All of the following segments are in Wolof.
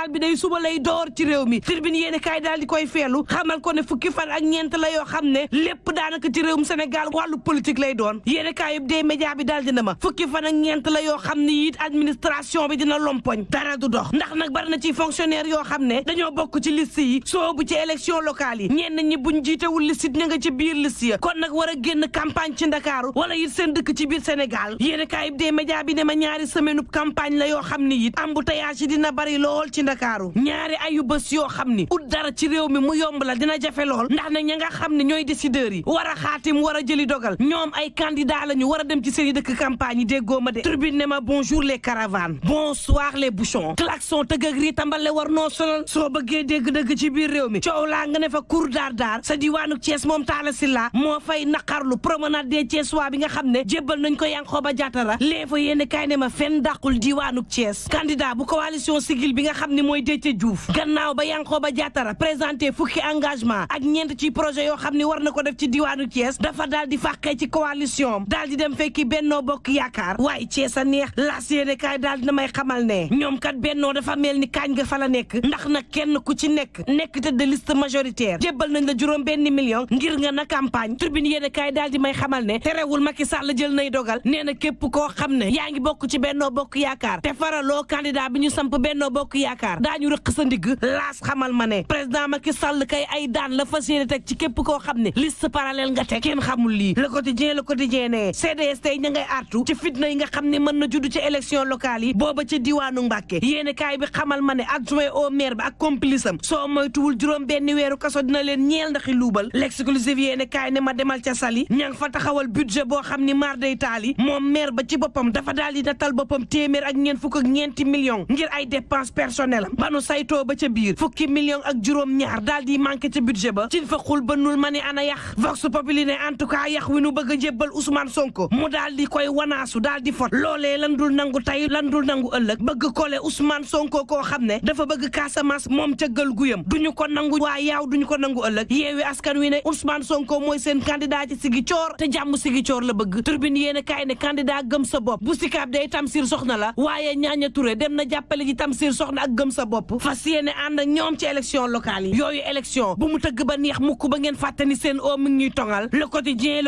électoral bi day suba lay door ci réew mi Tribune yéene kaay daal di koy feelu xamal ko ne fukki fan ak ñeent la yoo xam ne lépp daanaka ci réewum Sénégal wàllu politique lay doon yéene kaay yëpp des média bi daal dina ma fukki fan ak ñeent la yoo xam ne it administration bi dina lompoñ dara du dox ndax nag bari na ci fonctionnaire yoo xam ne dañoo bokk ci liste yi soobu ci élection locale yi ñenn ñi buñ jiitewul liste ña nga ci biir liste ya kon nag war a génn campagne ci Ndakaaru wala it seen dëkk ci biir Sénégal yéene kaay yëpp des média bi ne ma ñaari semaine campagne la yoo xam ni it embouteillage yi dina bari lool ci Ndakaaru ñaari ayu bés yoo xam ni ut dara ci réew mi mu yomb la dina jafe lool ndax nag ña nga xam ne ñooy décideurs yi war a xaatim war a jëli dogal ñoom ay candidat la ñu war a dem ci seen i dëkk campagne yi déggoo ma de Tribune ne ma bonjour les caravanes bonsoir les bouchons klaxon tëgg ak rii tambale war noo sonal soo bëggee dégg-dëgg ci biir réew mi coow laa nga ne fa cour daar sa diwaanu Thiès moom Talla Sylla moo fay naqarlu promenade des Thiessois bi nga xam ne jébbal nañ ko Yankhoba Diattara lee fa yéene kaay ne ma fenn dàqul diwaanu Thiès candidat bu coalition Siggil bi nga xam ne mooy Déthié Diouf gannaaw ba Yankhoba Diattara présenté fukki engagement ak ñeent ci projet yoo xam ne war na ko def ci diwaanu Thiès dafa daal di fàqee ci coalition daal di dem fekki Benno Bokk Yaakaar waaye Thiès a neex laas yéene kaay daal dina may xamal ne ñoom kat Benno dafa mel ni kaañ nga fa la nekk ndax nag kenn ku ci nekk tête de liste majoritaire jébbal nañ la juróom benn million ngir nga na campagne Tribune yéene kaay daal di may xamal ne terewul Macky Sall jël nay dogal nee na képp koo xam ne yaa ngi bokk ci Benno Bokk Yaakaar te faraloo candidat bi ñu samp Benno Bokk Yaakaar daañu rëq sa ndigg laas xamal ma ne président Macky Sall kay ay daan la fas yéene teg ci képp koo xam ne liste parallèle nga teg kenn xamul lii le quotidien ne CDS tey ña ngay artu ci fitna yi nga xam ne mën na judd ci élection locale yi booba ca diwaanu Mbàkke yéene kaay bi xamal ma ne adjoint au maire bi ak complice am soo moytuwul juróom benn weeru kaso dina leen ñeel ndaxi luubal l'exclusive yéene kaay ne ma demal ca Saly ña nga fa taxawal budget boo xam ni mar day taali moom maire ba ci boppam dafa daal di natal boppam téeméer ak ñeent fukk ak ñeenti millions ngir ay dépenses personnelles am ba nu saytoo ba ca biir fukki millions ak juróom ñaar daal di manqué ca budget ba cin fa xul ba nul ma ne ana yax vox populi ne en tout cas yax wi nu bëgg a jébbal Ousmane Sonko mu daal di koy wanaasu daal di fot loolee lan dul nangu tey lan dul nangu ëllëg bëgg kole Ousmane Sonko koo xam ne dafa bëgg Casamance moom ca gël guyam duñu ko nangu waa yaaw duñu ko nangu ëllëg yeewi askan wi ne Ousmane Sonko mooy seen candidat ci Ziguinchor te jàmm Ziguinchor la bëgg Tribune yéene kaay ne candidat gëm sa bopp bu Sicap day Tamsir Soxna la waaye Ñaaña Touré dem na jàppale ji Tamsir Soxna ak gëm sa bopp fas yéene ànd ak ñoom ci élection locale yi yooyu élection bu mu tëgg ba neex mukk ba ngeen fàtte ni seen o mi ngi ñuy tongal le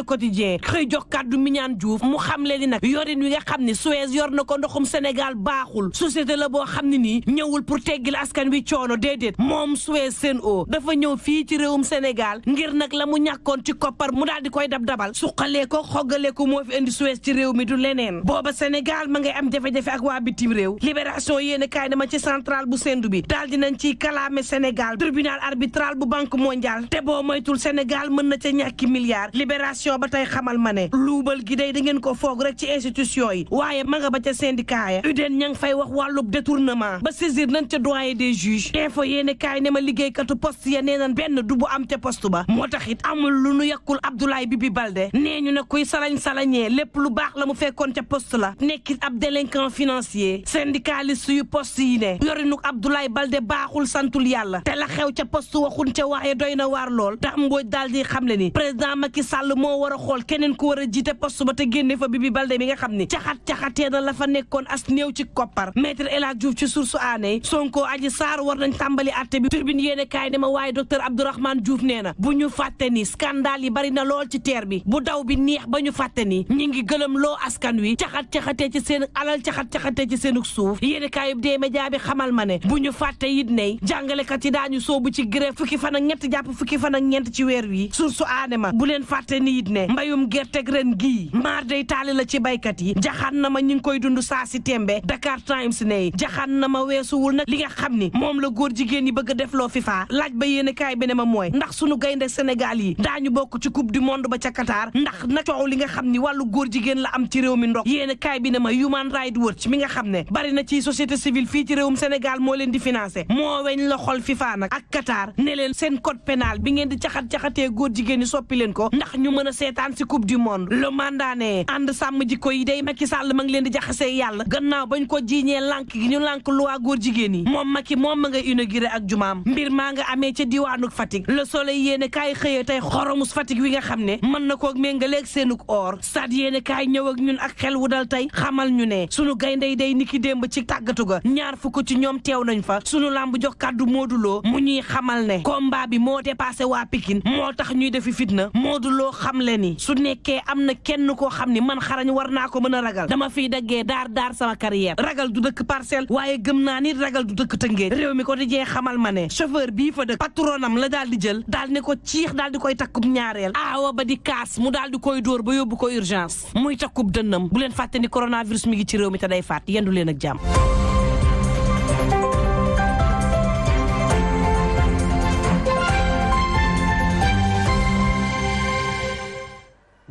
quotidien xëy jox kàddu Mignane Diouf mu xam leen ni nag yorin wi nga xam ne Suez yor na ko ndoxum Sénégal baaxul société la boo xam ne nii ñëwul pour teggil askan wi coono déedéet moom Suez seen o dafa ñëw fii ci réewum Sénégal ngir nag la mu ñàkkoon ci koppar mu daal di koy dabal suqalee ko xoggalee ko moo fi indi Suez ci réew mi du leneen booba Sénégal ma ngay am jafe-jafe ak waa bitim réew libération yéene kaay dama ci centrale bu sendu bi daal dinañ ciy kalaame Sénégal tribunal arbitral bu banque mondiale te boo moytul Sénégal mën na ca ñàkki milliards libération ba tey xamal ma ne luubal gi day da ngeen ko foog rek ci institution yi waaye ma nga ba ca syndicat ya UDEN ña ngi fay wax wàllub détournement ba saisir nañ ca doyen des juges info yéene kaay ne ma liggéeykatu poste ya nee nañ benn du bu am ca poste ba moo tax it amul lu nu yàkkul Abdoulaye Bibi Baldé nee ñu ne kuy salañee lépp lu baax la mu fekkoon ca poste la nekkit ab délinquant financier syndicaliste yu poste yi ne yorinu Abdoulaye Baldé baaxul santul yàlla te la xew ca poste waxun ca waaye doy na waar lool tax mbooj daal di xam le ni président Macky Sall moo war a xool keneen ku war a jiite poste ba te génne fa Bibi Baldé mi nga xam ni caxatee na la fa nekkoon as néew ci koppar maître El Hadji Diouf ci source aané Sonko Adji Sarr war nañ tàmbali atte bi turbine yéene kaay ne ma waaye docteur Abdourahmane Diouf nee na bu ñu fàtte ni scandale yi bari na lool ci teer bi bu daw bi neex ba ñu fàtte ni ñi ngi gëlëm loo askan wi caxatee ci seen alal caxatee ci seenuk suuf yéene kaay dee média bi xamal ma ne bu ñu fàtte it ne jàngalekat yi daañu soobu ci grève fukki fan ak ñett jàpp fukki fan ak ñeent ci weer wi source aané ma bu leen fàtte ni it ne mbayum gerteg ren gii maar day taali la ci baykat yi jaxaan na ma ñi ngi koy dund saa si tembe Dakar Times ne jaxaan na ma weesuwul nag li nga xam ni moom la góor jigéen yi bëgg a def loo FIFA laaj ba yéene kaay bi ne ma mooy ndax sunu gaynde Sénégal yi daañu bokk ci coupe du monde ba ca Qatar ndax na coow li nga xam ni wàllu góor jigéen la am ci réew mi ndox yéene kaay bi ne ma Human Rights Watch mi nga xam ne bari na ci société civile fii ci réewum Sénégal moo leen di financé moo weñ la xol FIFA nag ak Qatar ne leen seen code pénal bi ngeen di caxatee góor jigéen yi soppi leen ko ndax ñu mën a seetaan si coupe du monde le mandat ne ànd sàmm jikko yi day Macky Sall ma ngi leen di jaxasee yàlla gannaaw bañ ko jiiñee lànk gi ñu lànk loi góor jigéen yi moom Macky moom ma nga inauguré ak jumaam mbir maa nga amee ca diwaanu Fatick le soleil yéene kaay xëyee tey xoromus Fatick wi nga xam ne mën na koog méngaleeg seenuk or stade yéene kaay ñëw ak ñun ak xel wu dal tey xamal ñu ne sunu gayndey day niki démb ci tàggatu ga ñaar fukk ci ñoom teew nañ fa sunu lamb jox kàddu Modou Lo mu ñuy xamal ne combat bi moo dépassé waa Pikine moo tax ñuy defi fitna Modou Lo xam le ni su nekkee am na kenn koo xam ni man xarañ war naa ko mën a ragal dama fiy daggee daar sama carrière ragal du dëkk Parcelles waaye gëm naa ni ragal du dëkk Tëngéej réew mi ko di jee xamal ma ne chauffeur bii fa dëkk patronam la daal di jël daal ne ko ciix daal di koy takkub ñaareel aawa ba di kaas mu daal di koy dóor ba yóbbu ko urgence muy takkub dënnam bu leen fàtte ni coronavirus mi ngi ci réew mi te day faat yendu leen ak jàmm.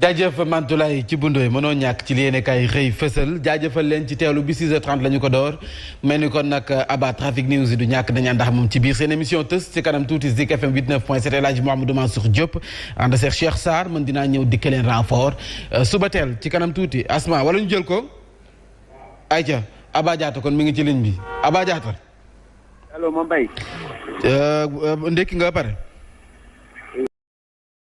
jaajëf Mantoulaye ci bundooy mënoo ñàkk ci li yéene kay xëy fësal jaajëfal leen ci teewlu bi 6h30 la ñu ko door mel ni kon nag Aba Trafic News yi du ñàkk dañu àndax moom ci biir seen émission tës ci kanam tuuti Zik FM 89.7 El Hadji Mouhamadou Mansour Diop ànd seex Cheikh Sarr man dinaa ñëw dikke leen renfort suba teel ci kanam tuuti Asma wala ñu jël ko ayca Aba Diatta kon mi ngi ci ligne bi Aba Diatta allo ma Mbaye ndekki nga pare